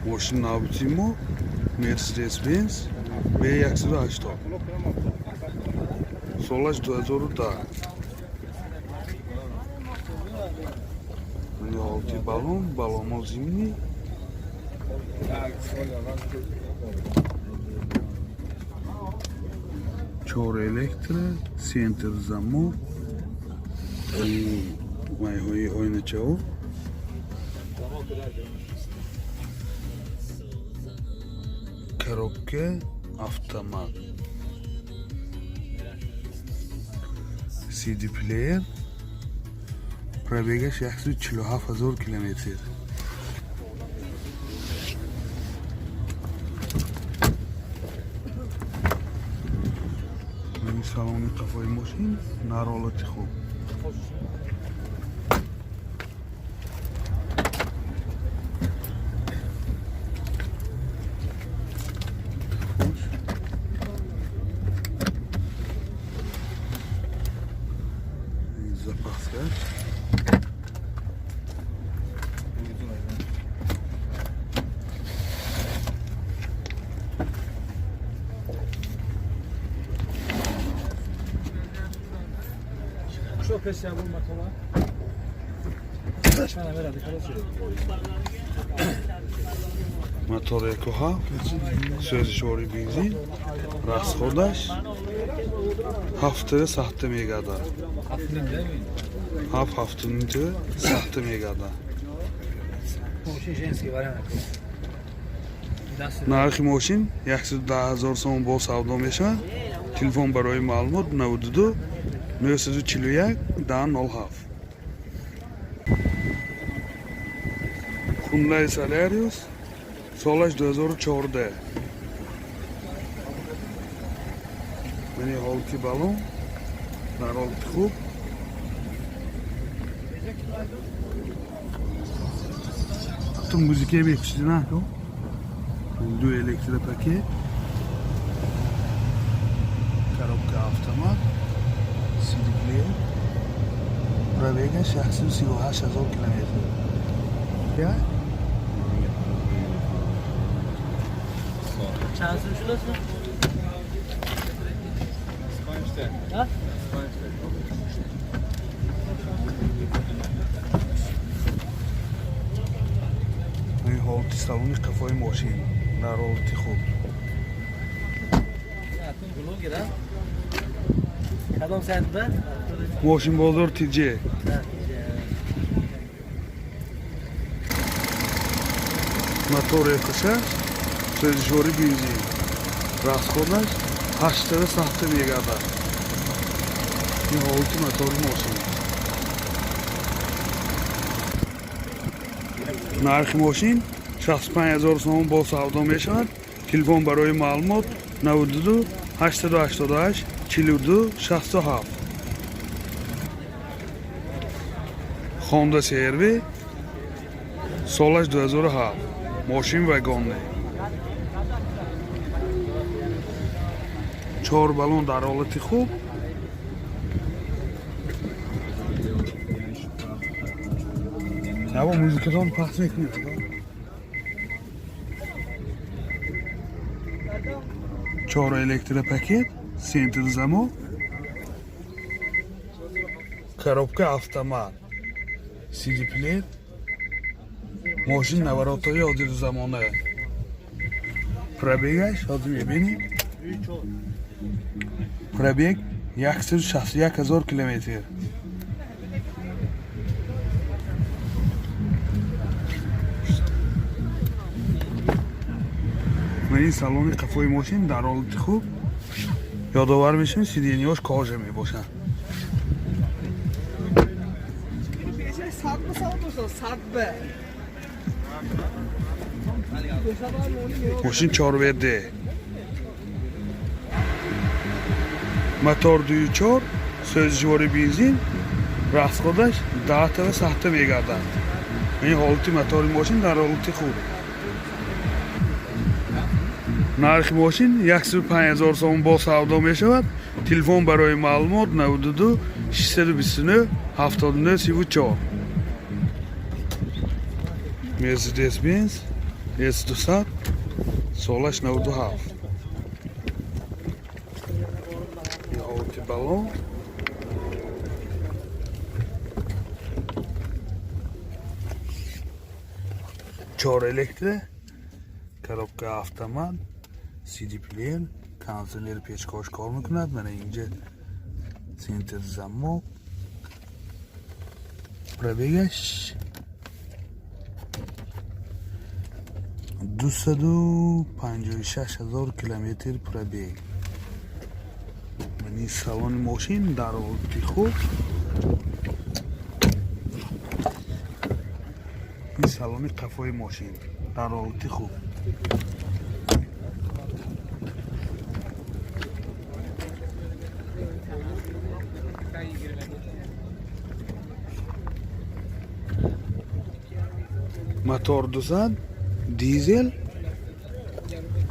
Мошини навбатии мо Мерседес Бенз B180, солаш 2010. Ҳолати баллон, баллонҳо зимний. Чор электро, центр замок, майҳои оиначаҳо. Коробка автомат, CD плеер, пробегаш 147 ҳазор километр. Ин салони қафои мошин дар ҳолати хуб. Хуш. Ин запаскаш. Что песня был мотора? Mana beradi, короче. Мотор 1,7, сӯзишвори бензин, расходаш ҳафтара сахта мегардад. Ҳафт, ҳафтунимта сахта мегардад. Мошин женский вариант. Даст. Нархи мошин 110 ҳазор сомон, бо савдо мешавад. Телефон барои маълумот: 92 941 10 07. Хундай Солярис, солаш 2014. Мани ҳолати баллон дар ҳолати хуб. Ту музике мепушти нако. Ду электропакет, коробка автомат, CD плеер, пробега 638 ҳазор километр. Я? Чанд сум шудааст? Ҳа? Ин ҳолати салони қафои мошин дар ҳолати хуб. Блогер, а? Кадом сайтда? Мошинбозор тж. Мотор 1,6, сӯзишвори бензин, расходаш ҳаштара сахта мегардад. Ин ҳолати мотори мошин. Нархи мошин 65 ҳазор сомон, бо савдо мешавад. Телефон барои маълумот: 92 888 42 67. Хонда СРВ, солаш 2007, мошин вагонный, чор баллон дар ҳолати хуб. Яво музикатон пахш мекунед. Чор электропакет, центр замок, коробка автомат, CD плеер, мошин наворотҳои ҳозири замона. Пробегаш ҳозир мебинем, пробег 161 ҳазор километр. Ин салони қафои мошин дар ҳолати хуб. Ёдовар мешавем, сиденьяш кожа мебошад. Сад ба сад бошад, сад ба. Мошин 4WD, мотор 2,4, сӯзишвори бензин, расходаш даҳтава сахта мегардад. Ин ҳолати мотори мошин дар ҳолати хуб. Нархи мошин 105 ҳазор сомон, бо савдо мешавад. Телефон барои маълумот: 92 629 79 34. Мерседес Бенз С 200, солаш 97. Ҳолати балон. Чор электро, коробка автомат, CD плеер, кондиционер, печкош кор мекунад. Мана инҷа центр замок. Пробегаш 256 000 километр пробег. Мани салони мошин дар ҳолати хуб. Ин салони қафои мошин дар ҳолати хуб. Мотор 200 дизел,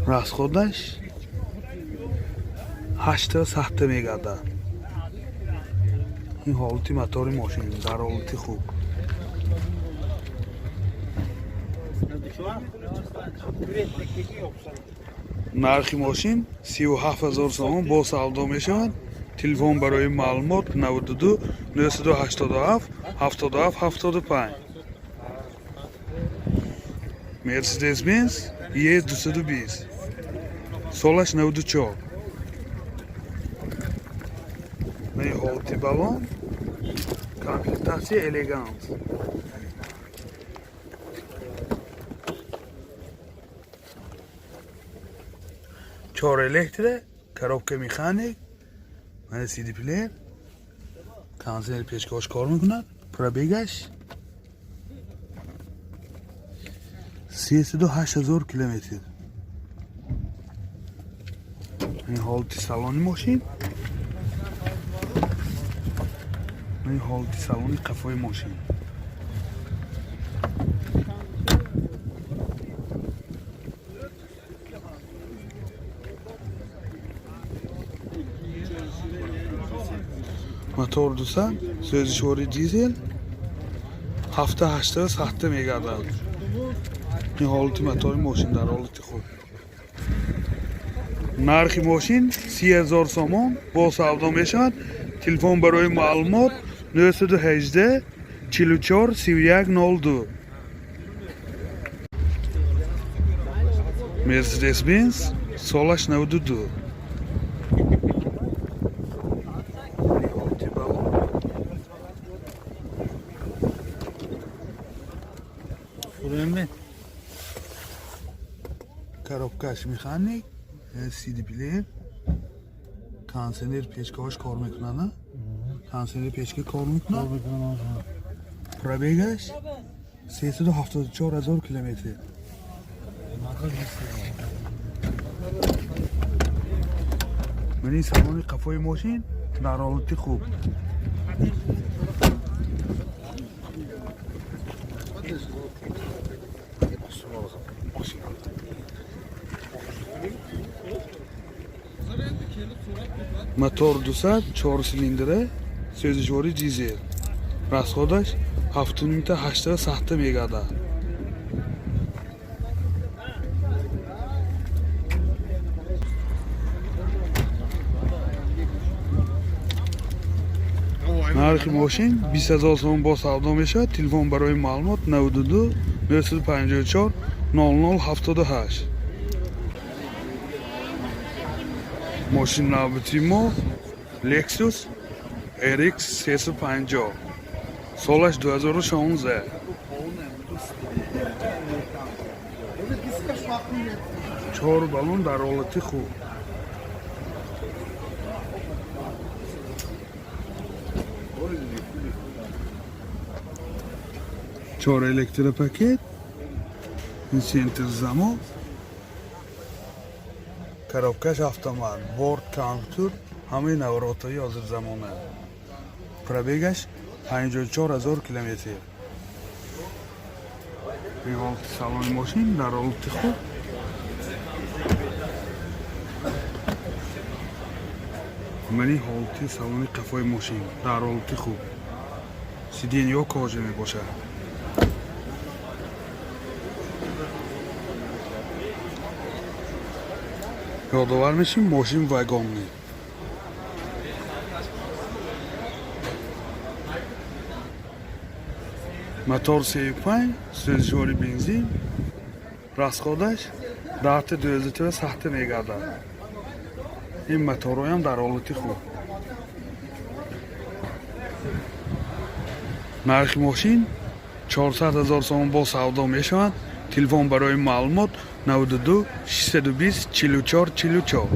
расходаш ҳашта сахта мегардад. Ин ҳолати мотори мошин дар ҳолати хуб. Нархи мошин 37 000 сомон, бо савдо мешавад. Телефон барои маълумот 92 987 77 75. Мерседес Бенз Е 220, солаш 94. Мани ҳолати балон, комплектация элеганс. Чор электро, коробка механик, мана CD плеер, кондиционер, печкош кор мекунад. Пробегаш 308 000 километр. Ин ҳолати салони мошин, ин ҳолати салони қафои мошин. Мотор 200 сӯзишвори дизел, ҳафта ҳашта сахта мегардад. Ин ҳолати мотори мошин дар ҳолати хуб. Нархи мошин 30 000 сомон, бо савдо мешавад. Телефон барои маълумот 918 44 31 02. Мерседес Бенз, солаш 92. Ҳолати балон. Фурӯем. Коробкаш механик, CD плеер, кондиционер, печкаҳош кор мекунад, кондиционер, печка кор мекунад. Пробегаш 374 000 километр. Ман ин салони қафои мошин дар ҳолати хуб. Мотор 200 чор силиндра, сӯзишвори дизел, расходаш ҳафтунимта ҳашта сахта мегардад. Нархи мошин 20 000 сомон, бо савдо мешавад. Телефон барои маълумот 92 954 00 78. Мошин навбати мо Lexus RX 350, солаш 2016. Чор балон дар ҳолати хуб. Чор электропакет, ин центр замок, коробкаш автомат, борт компютер, ҳамаи наворотҳои ҳозирзамона. Пробегаш 54 000 километр. Ин ҳолати салони мошин дар ҳолати хуб. Мани ҳолати салони қафои мошин дар ҳолати хуб. Сиденьё кожа мебошад. Ёдовар мешим, мошин вагонный. Мотор 35, сӯзишвори бензин, расходаш 10 12 сахта мегардад. Ин моторҳоям дар ҳолати хуб. Нархи мошин 400 ҳазор сомон, бо савдо мешавад. Телефон барои маълумот 92 620 44 44.